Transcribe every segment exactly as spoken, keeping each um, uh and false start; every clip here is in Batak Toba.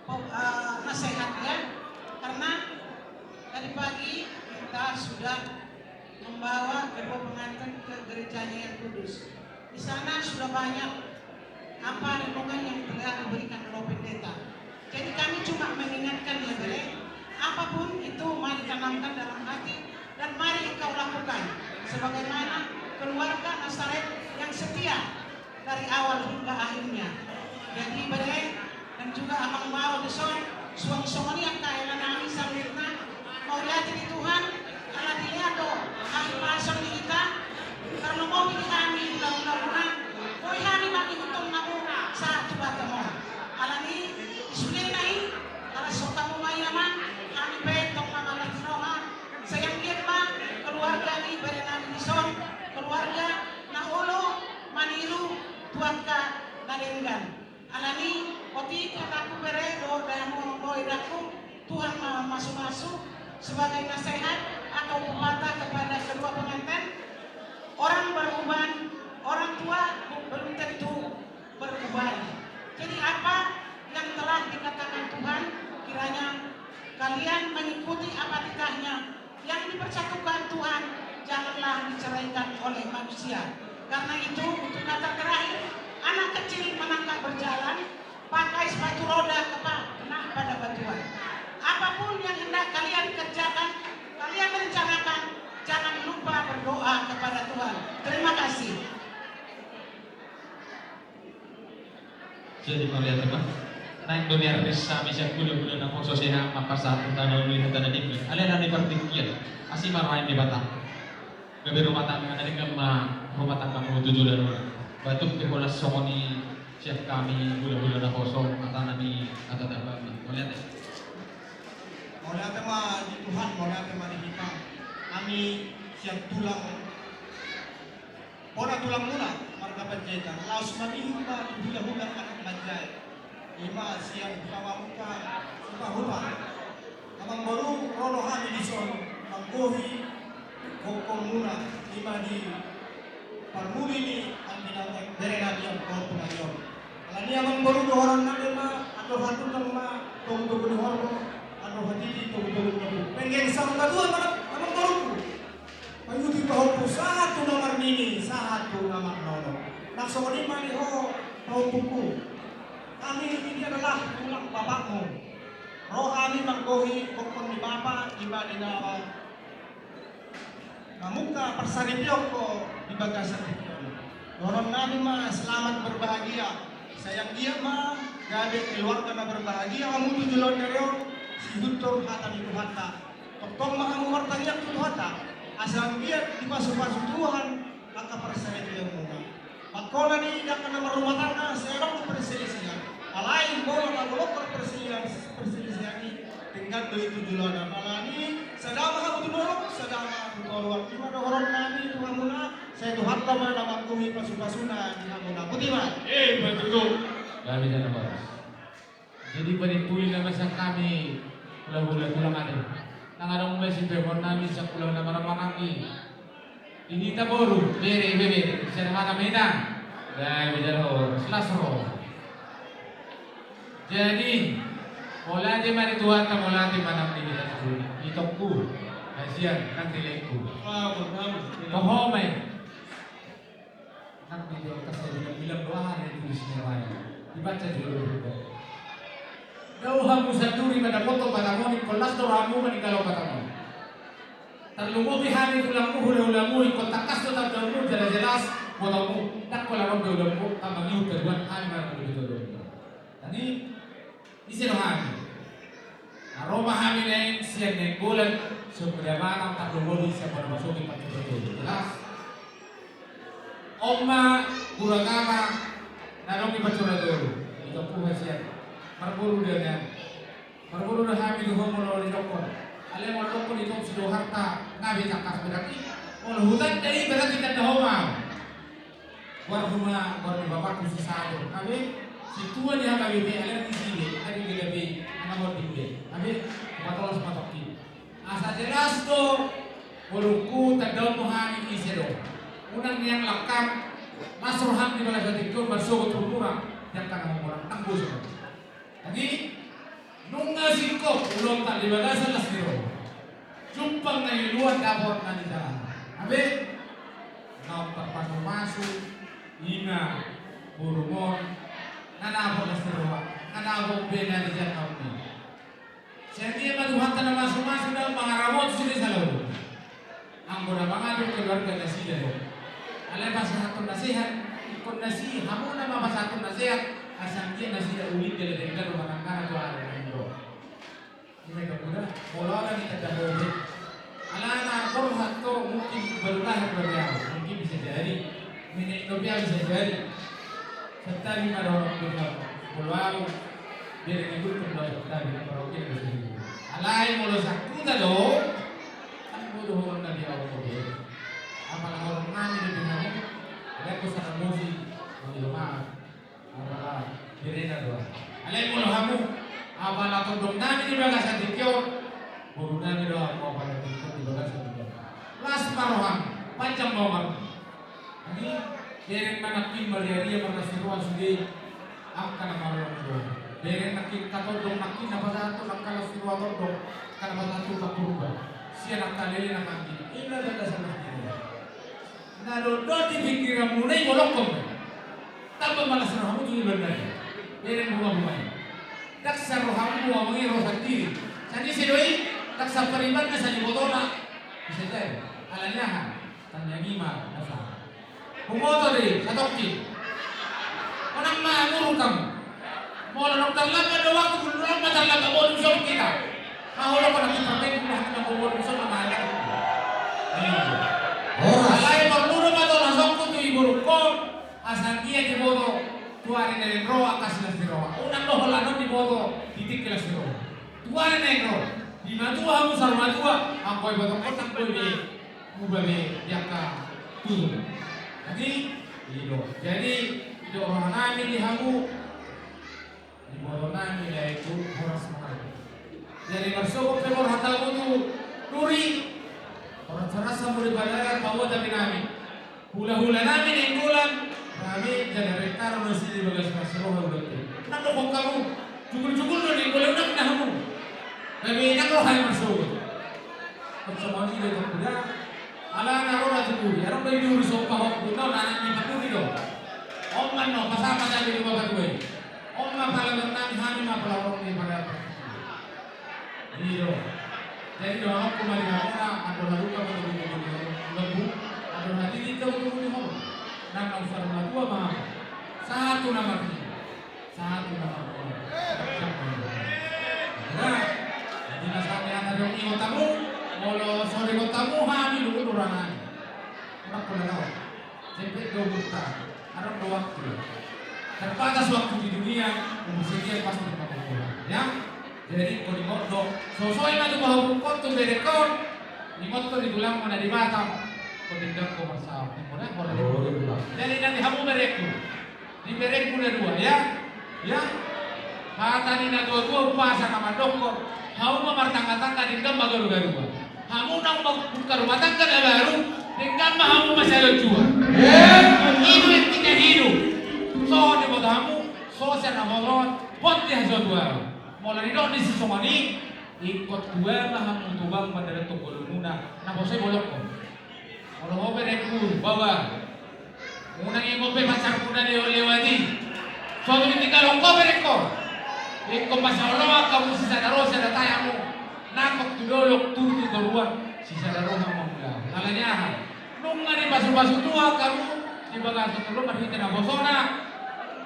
Po-, eh, nasehat, ya. Karena tadi pagi kita sudah membawa kedua pengantin ke gerejanya yang kudus. Di sana sudah banyak apa, renungan yang telah diberikan oleh pendeta. Jadi kami cuma mengingatkan, ya, bere, apapun itu mari tanamkan dalam hati dan mari engkau lakukan sebagaimana keluarga Nasaret yang setia dari awal hingga akhirnya. Jadi bere dan juga amang boru dison, suang songon i angka hela nami saluhutna, mauliate di Tuhan, ala dilehon do hahipason di hita, tarlumobi di hami hulahula muna, boi hami mangihuthon hamu sahat tu Batam on. Alani i, di sudena i, ala songon hamu ma i amang, hami pe tong na marlas ni roha, sai anggiat ma keluarga ni bere nami dison keluarga na olo maniru tu angka na denggan. Alani i, otik hatangku bere dohot hamu amang boru dohot inangku, Tuhan ma-, mamasumasu. Sebagai nasehat atau pepatah kepada kedua pengantin, orang beruban, orang tua belum tentu beruban. Jadi apa yang telah dikatakan Tuhan, kiranya kalian mengikuti apa titahnya. Yang dipersatukan Tuhan, janganlah diceraikan oleh manusia. Karena itu, untuk kata terakhir, anak kecil menangkap berjalan, pakai sepatu roda kepa-, kena pada batuan. Apapun yang hendak kalian kerjakan, kalian rencanakan, jangan lupa berdoa kepada Tuhan. Terima kasih. Jadi mauliate ma. Naeng do niarnis hami sian hulahula naposo sian hami mamparsahat tu tano ni hata na denggan. Alai na di partingkian. Asi ma roha ni Debata. Gabe rumah tangga na denggan ma rumah tangga muna tu joloan on. Batuk pe holan songon i sian hami hulahula naposo hata nami hata tamba. Mauliate. Mauliate ma di Tuhan, mauliate ma di hita. Hami sian tulang Bona tulang muna, marga Panjaitan, laos mangihut ma tu hulahula anak Manjai. Ima sian Huta Mamuka, Huta Huta. Amang boru, ro do hami dison manggohi gokhon muna, ima di parmuli ni anggi na bere nami on, gokhon muna on. Alani i amang boru, dohonon nami ma, andor hatulang ma togutogu ni horbo, andor hatiti togutogu ni horbo. Penggeng saur matua ma amang boru. Paihuti pahompu sahat tu na marnini, sahat tu na marnono. Nang songon i ma di ho pahompungku. Kami ini adalah tulang bapakmu. Ro hami manggohi gokhon ni bapa, ima di na mamungka parsaripeon ho di bagasan tingki on. Dohonon nami ma selamat berbahagia. Sai anggiat ma gabe keluarga na berbahagia hamu tu joloan ni ari on, siihuthon hata ni Tuhanta. Tongtong ma hamu martangiang tu Tuhanta, asa anggiat dipasupasu Tuhan angka parsaripeon muna. Mangkona di angka na marrumah tangga, sai adong do perselisihan. Alai molo na molo perselisihan, perselisihan i, denggan do i tu joloan on. Alani i, sada ma hamu tu dolok, sada ma tu toruan. Ima dohonon nami tu hamuna, sai Tuhanta ma na manggohi pasupasuna di hamuna. Botima. Eh, betul. Kami jana bagus. Jadi, panimpuli nama sian hami, hulahula tulang ate. Nang adong be sipeopon nami sian hulahula na marhahamaranggi. Di hita boru, bere, bere, sian hata ma hita. Dai, bejal ho, silas ro. Jadi, mauliate ma di Tuhanta, mauliate ma nang di hita suhut. Itongku, hasian, nang di laengku. Toho ma i. Nang di jolo kasai bilang-bilang doa na ditulis ni Raja. Dibaca jolo. Dao hamu sandiri mandapothon Batam on, ingkon las do rohamu maninggalhon Batam on. Tarlumobi hami tulangmu, hulahulamu, ingkon tangkas do tandaonmu, jala jelas botomu. Ndang pola ro be ulaonmu, tamba mangihut haduan hami marhite tondongmu. Jadi, ise do hami? Na ro ma hami naeng sian Nainggolan, sian Huta Batam, tarlumobi sian Bona Pasogit, Pancur Tolu. Jelas? On ma Guru Agama na adong di Pancur Tolu. Itongku hasian. Marboru do nian. Marboru do hami di ho molo didokkon. Alai molo didokkon itong Sidoarta, nga be tangkas berarti. Molo hutanda i berarti tanda ho ma. Goar huma, goar ni bapakku si Sado, nga be, sintua di H K B P, alai disi be, nga di G K P, nga bonding be, nga be, hupatolas ma tongkin. Asa jelas do, borungku, tandaonmu hami ise do. Unang nian langkam, las roham di bagasan tingki on, marsogot rumurang, jangka na homorang, ndang boi songon i. Jadi, Singkop ulaonta di bagasan las ni roha. Jumpang na niuluan dapot na nijalahan. Abe na tarpasumasu ima borumon na dapot las ni roha, na dapot be na nijalahan. Sian dia ma Tuhanta na masumasu da mangaramoti sude salalu. Anggo na mangatur keluarga nasida do. Alai pasahathon nasehat, ingkon nasida, hamuna ma pasahathon nasehat, asa anggiat nasida uli dala denggan rumah tanggana tu ari na ro. Ima i da muda, molo au na hita da bobe. Alana borhat do mungkin baru lahir do au, mungkin bisa jadi. Menek do pe au bisa jadi. Santabi ma dohot au, molo au, bere ni gultom do santabi, na parokil do santabi. Alai molo sangkuta do, kan bodo horong na di au bodo. Apala horong nami do di hamu, alai ko sarabosi, molo maaf. Apala berena do. Alai molo hamu, apala tondong nami di bagasan tingki on, boru nami do hamu apala tondong di bagasan tingki on. Las ma roham, panjang ma umur. Jadi, bereng ma nangkin mariaria marlas ni roha sude, angka na marlas ni roha. Bereng nangkin, angka tondong nangkin na pasahathon angka las ni roha tondong, angka na pasahathon pangkuruban. Sian angka lele na nangkin. Ima bagasan las ni roha. Na dondon di pingkiranmuna i bolongkon. Tamba ma las ni rohamu tu ibana. Bereng bunga-bunga i. Ndang sai rohamu bunga-bunga i ro sandiri. Sandiri do i, ndang sai paribanna, sandiri botona. Bisa jadi. Alani aha? Tangiang i ma nasa. Huboto do i satongkin. Unang ma muruk hamu. Molo nunga tarlambat do waktu, molo nunga tarlambat, boru dison hita. Haholongan na kita pe, nunga hita boru dison na mahal. Horas. Alai porlu do ma tona songkun tu iborungkon, asa anggiat diboto tu ari na naeng ro angka silas ni roha. Unang do holan on diboto di tingki las ni roha. Tu ari na naeng ro, di matua hamu saur matua, anggo ibotongkon nang boi be. Muba be di angka tutu. Jadi, i do. Jadi, i do roha nami di hamu. Di boru nami da itu horas mahal. Jadi, marsogot pe borhat hamu tu duri. Horas-horas hamu di Padalarang, paboa tapi nami. Hula-hula nami Nainggolan. Nami jadi rekkar nasi di bagas mas roha udah tu. Nang dokon hamu. Jugul-jugul do Nainggolan, unang na hamu. Tapi nang roha i marsogot. Songon i do tu kuda. Alana ro na tu duri, adong do i duri so pahompu, on anak ni paduri do. On ma no, pasahat ma tabi di bapak tuai. On ma pala bernami hami ma pala orang ni pada apa. I do. Jadi dohononku ma di hamuna, andor haluka ma tu duri, andor hatiti tu duri ho. Nang na usar na tua ma. Satu nama ni. Satu nama. Nah, jadi na sampe ata dong ingot tamu, molo sore ingot tamu, hami dulu dorangan. Emang kula kau. Sampe dua puluh tahun. Adong do waktu. Terbatas waktu di dunia, umur sekian pasti dipakai Tuhan. Ya? Jadi, kau ingot do. Sosoi ma tu bahwa kau tu berekon. Ingot tu di tulang mana di Batam. Kau dendam kau masalah. Kau dah, kau dah. Oh, iya, betul. Jadi, nanti hamu berekon. Di berengku na dua, ya? Ya? Hata ni na tua-tua umpasa na mandokkon, hamu ma martangga-tangga denggan ma garu-garua. Hamu na umbuka rumah tangga na baru, denggan ma hamu ma salonjua. Hidup yang tidak hidup. So diboto hamu, so sian na holot, hot di hasotua. Molo didok ni sisongon i, ingkon tua ma hamu tubang mandalathon bolonmuna, na poso i bolongkon. Molo ho berengku, baoa. Unang ingot be pacarmuna lewat-lewat i. Suatu ketika longko berengko. Ingkon pasaoloan hamu sisada roha sada tahe hamu. Nangkok tu dolok, tutu toruan, sisada roha mamula. Alani aha? Nunga dipasu-pasu Tuhan hamu, di bagasan tolu marhite naposona.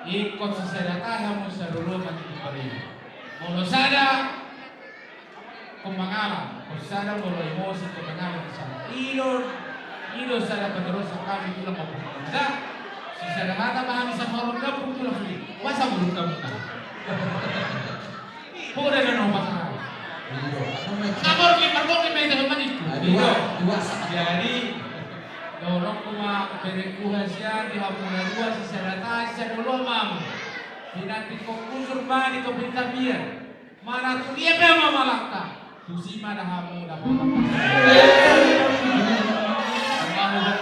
Ingkon sisada tahe hamu, sisada roha mati tu pari. Molo sada, Ingkon mangalang, ingkon sada molo emosi, ingkon mangalang di sana. I do, i do sada patorusan hami tulang mampungu. Da, sisada hata ma hami samoron gampung tulang suli. Masa burung gampung na. Poda da na pasal. Samoron ni margoki ma ita sama niku. Jadi, dohononku ma berengku hasian di hamu na dua, sisada tahe, sisada roha ma hamu. Pinantikkon husur bani topi tapian. Mana tu dia pe ma malangka. Tusi ma da hamu da. Mahu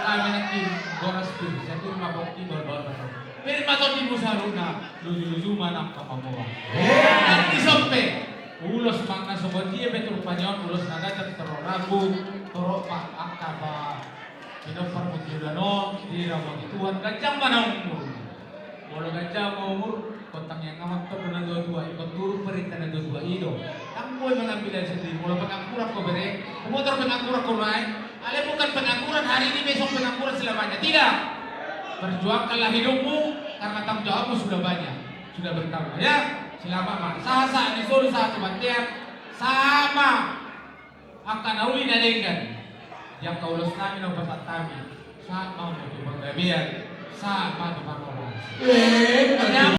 kami nanti boras pir, satu ma bokti bor-bor. Pir ma tondi musaruna, luju-luju ma nang pamoa. Nanti sompe. Ulos Badia pe turpuk on, ulos na ganjang torop rambu, torop angka pinompar muna on, diramoti Tuhan, ganjang ma na umur. Molo ganjang ma umur, ingkon tangiang ma antong tu na tuatua i, ingkon turut parenta na tuatua i do. Ndang boi mangambil sendiri, molo pengangguran ho bere, huboto pengangguran ho nuaeng, alai bukan pengangguran hari ini besok pengangguran selamanya, tidak. Perjuangkanlah hidupmu, karena tanggung jawabmu sudah banyak, sudah bertambah, ya. Selamat ma, sahat-sahat ni solu sahat tu bontean, sahat ma angka na uli na denggan. Di angka ulos nami na hupasahat hami, sahat ma tu panggabean, sahat ma tu parhorasan. Eh,